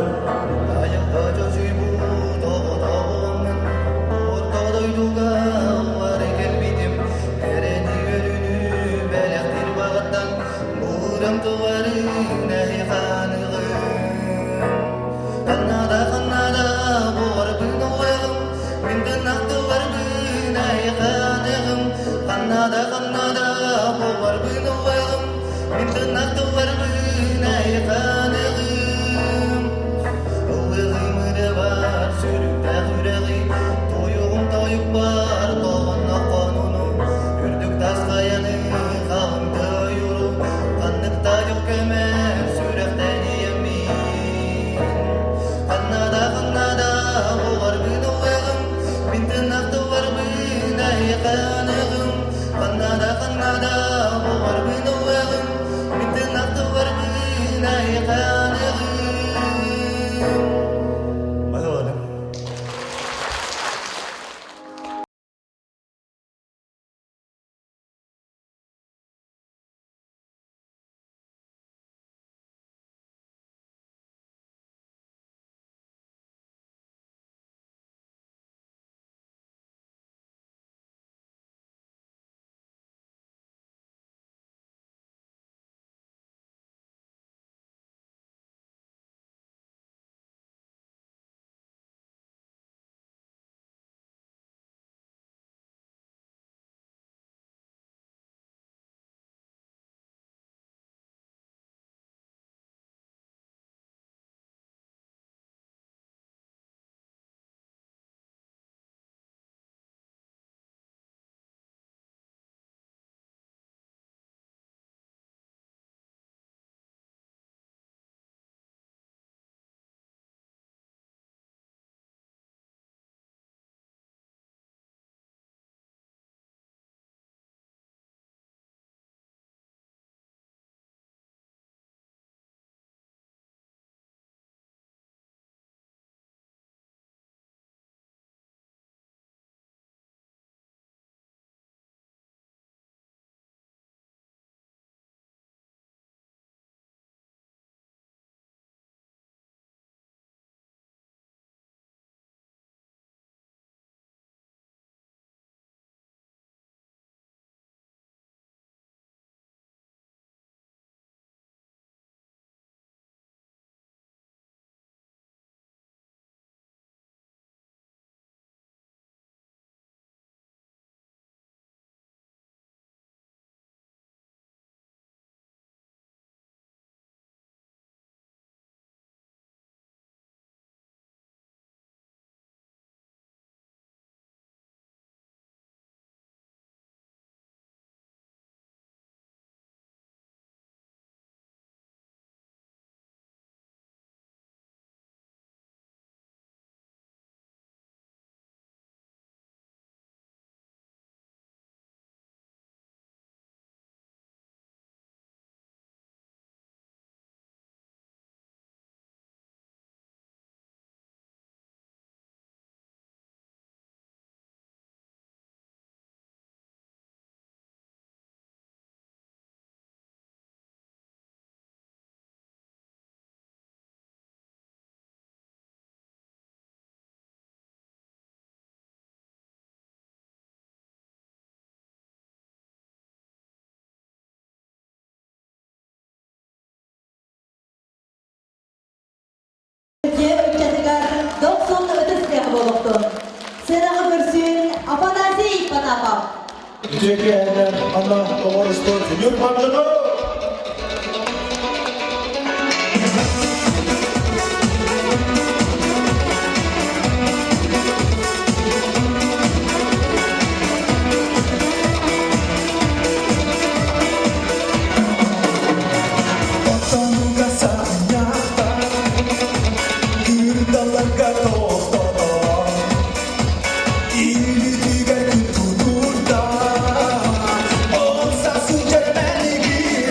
Дьиэ ыччатыгар дохсун ытыс тыаһа буолуохтун. Сыанаҕа көрсүөн Афанасий Потапов. Үтүө киэһэнэн Анна оҕоруспут Ньурбанжыны! Отонуга саҥньахтар, кырдаларга тохтотон, илиитигэр күн тутурда, ол сарсын дьэрмэнигин.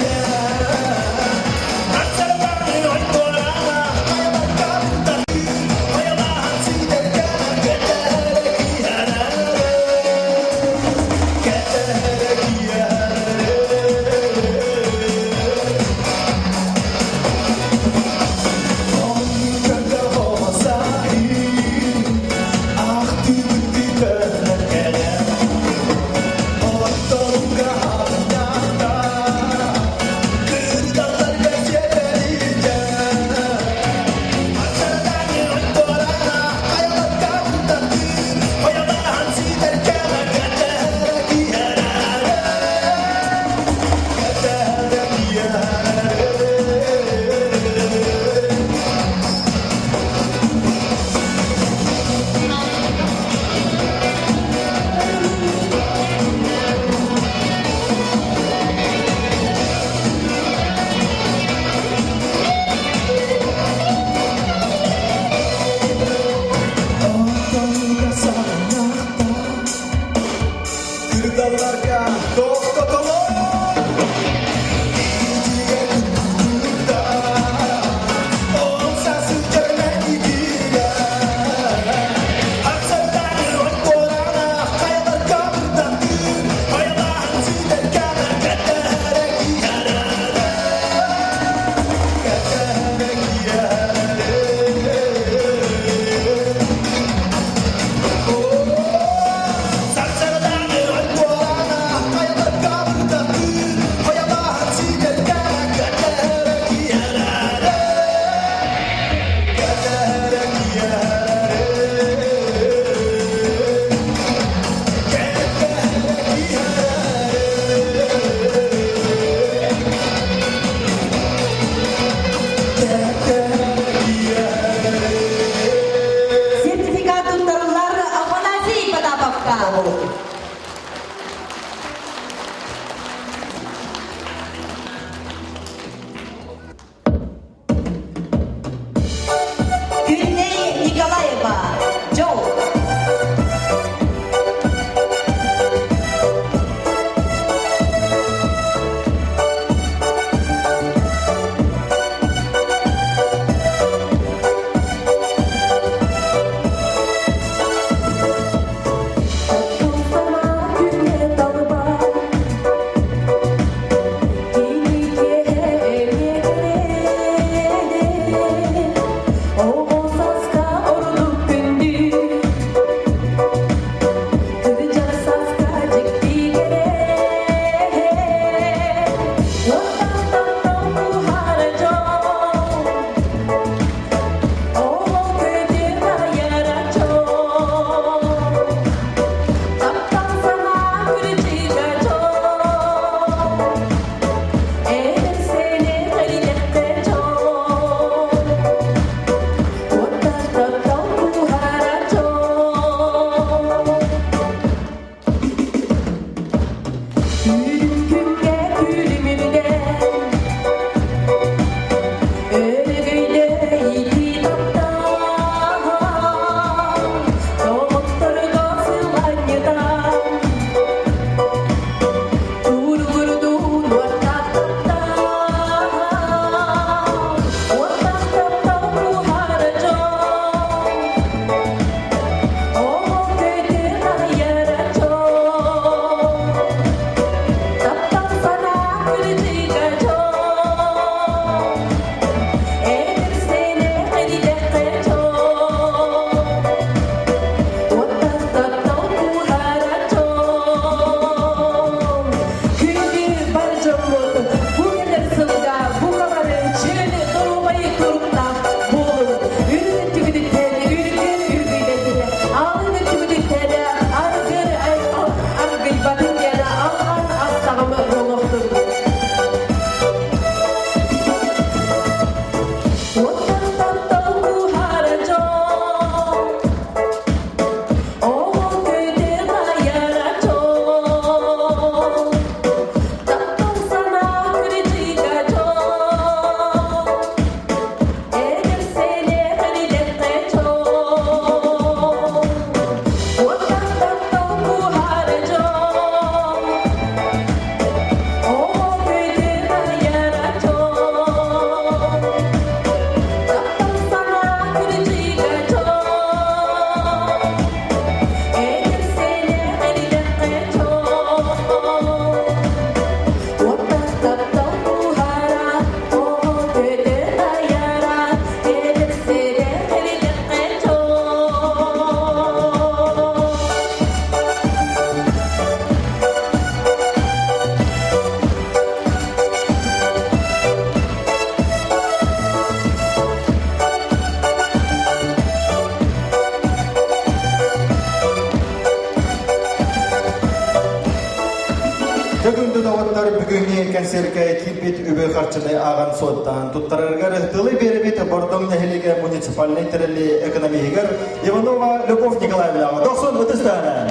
концерка киирбит үбү-харчыны ааҕан суоттаан туттарарыгар тылы биэрбит Бордоҥ нэһилиэгэ муниципальнай тэрилли экономиһыгар Иванова Любовь Николаевнаҕа дохсун ытыс тыаһа.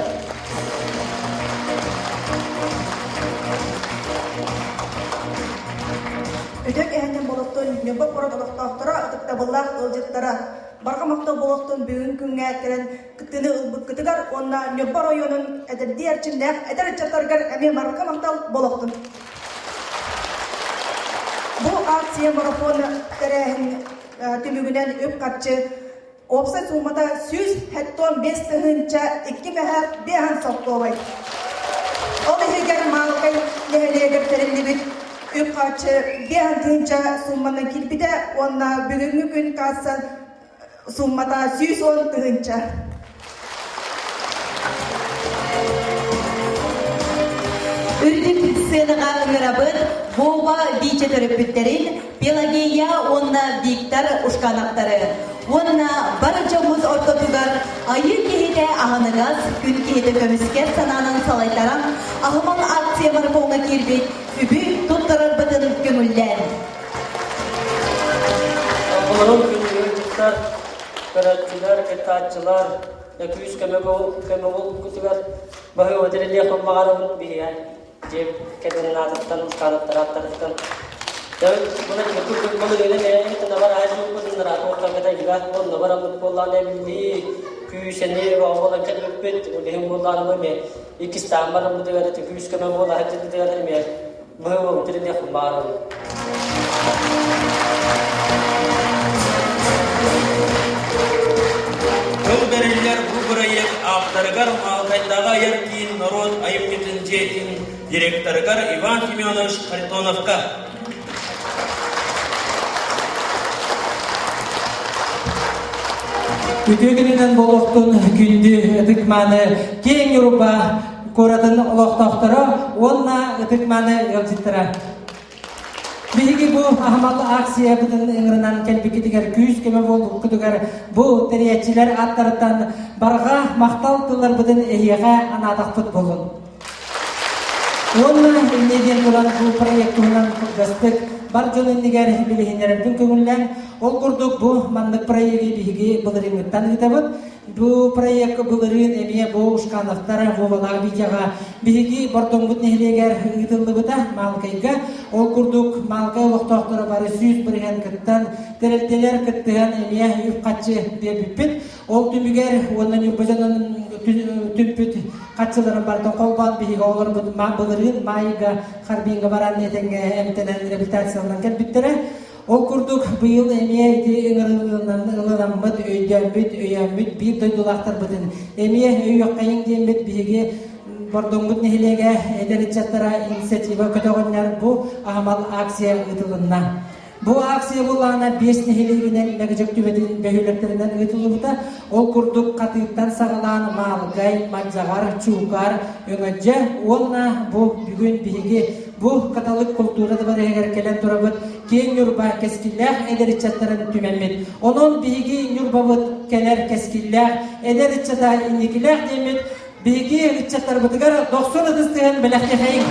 Үтүө киһинэн болоттон Ньурба куорат олохтоохторо, ытыктабыллаах ыалдьыттара, барҕа махтал болоттон бүгүн күҥҥэ кэлэн кыттыыны ылбыккытыгар уонна Ньурба оройуонун эдэрдии эрчимнээх эдэр ыччаттарыгар эмиэ барҕа махтал болоттун. Бу акция марафон тэрээһин түмүгүнэн үп-харчы уопсай суумата 175 2 мөһө 5 солкуобай. Ол иһигэр Маалыкай нэһилиэгэр тэриллибит үп-харчы 5 тыһыынча суумманан киирбитэ уонна бүгүҥҥү күн касса сууммата 110 тыһыынча. Үрдүк сыанаҕа ыҥырабыт Вова Витя төрөппүттэрин Пелагея уонна Виктор Ушкановтары уонна бар дьоммут ортотугар айыы киһитэ аһыныгас, күн киһитэ көмүскэл санаанан салайтаран аһымал акция марафоҥҥа киирбит үбү туттарарбытын көҥүллээн. Оҕолорум күндү көрөөччүлэр, кыттааччылар, күүс көмө көмө баһыы өтөрүллүөх баҕарабын биһигэ дьиэ кэргэнин аатыттан, ускаанаттар ааттарыттан. Күүсэни оҕолон кэлбиппит, билиһин буоллааныбы эмиэ иккистээн бараммытыгар ити күүс көмө буола сылдьыбытыгар эмиэ быһыы тиринэх баарым. Тыл бэриллэр бу бырайыак ааптарыгар Маалыкайдааҕы айар киин норуот айымньытын дьиэтин директорыгар Иван Семенович Харитоновка. Үтүө күнүнэн буолуохтун күндү ытык-мааны киэҥ Ньурба куоратын олохтоохторо уонна ытык-мааны ыалдьыттара. Биһиги бу аһымал акциябытын ыҥырынан кэлбиккитигэр күүс-көмө буолбуккутугар бу тэрийээччилэр ааттарыттан барҕа махтал тылларбытын эһиэхэ анаатахпыт буолун. Уонна инньэ диэн туран бу проект туһунан кылгастык бар дьон иннигэр билиһиннэрэрбин көҥүллээн, ол курдук бу маннык проегы биһиги былырыыҥҥыттан ыытабыт. Бу проект былырыын эмиэ бу Ушкановтар Вовалаах Витяҕа биһиги Бордоҥбут нэһилиэгэр ыытыллыбыта Маалыкайга. Ол курдук Маалыкай олохтоохторо бары 100% кыттан, тэрилтэлэр кыттыһан эмиэ үп-харчы биэрбиппит. Ол түмүгэр уонна Ньурба дьонун түмпүт харчыларын барытын холбоон биһиги оҕолорбут былырыын Маайга Харбинга баран этэҥҥэ эмтэнэн реабилитацияланан кэлбиттэрэ. Ол курдук, быйыл эмиэ ити ыҥырылынаммыт, өйдөөммүт, өйөөммүт биир дойдулаахтарбытын эмиэ өйүөххэйиҥ диэммит биһиги Бордоҥмут нэһилиэгэ эдэр ыччаттара инициатива көтөҕөннөр бу аһымал акция ыытылынна. Бу акция былаана биэс нэһилиэгинэн Мэгэдьэк түбэтин бөһүөлэктэринэн ыытыллыбыта. Ол курдук Хатыыттан саҕалаан Маалыкай, Мадьаҕар, Чуукаар, Өҥөдьө уонна бу бүгүн биһиги Бу каталык култуура дыбарыһыгар кэлэн турабыт киэҥ Ньурба кэскиллээх эдэр ыччаттарын түмэммит. Онон биһиги Ньурбабыт кэлэр кэскиллээх эдэр ыччата инникилээх диэммит биһиги ыччаттарбытыгар дохсун ытыс тыаһын бэлэхтиэхэйиҥ.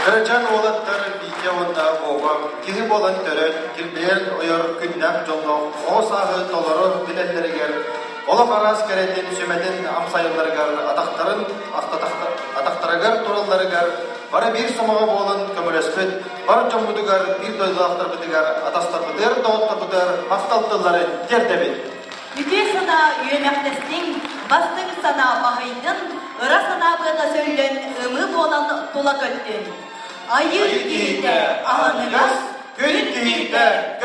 Кырачаан уолаттар Витя уонна Вова киһи буолан төрөт, килбиэн ойор күннээх дьоллоох оҕо сааһы толору билэллэригэр, олох араас кэрэтин, сүмэтин амсайалларыгар, атахтарын атахтарыгар туралларыгар бары биир сомоҕо буолан көмөлөспүт бар дьоммутугар, биир дойдулаахтарбытыгар, атастарбытыгар, доҕотторбутугар махтал тылларын тиэрдэбит. Үтүө санаа үөмэхтэстиҥ, бастыҥ санаа баһыйдын, ыра санаа быата сөллөн, ымыы буолан тула көттүн. Айыы киһитэ аһыныгас, күн киһитэ көмүскэс!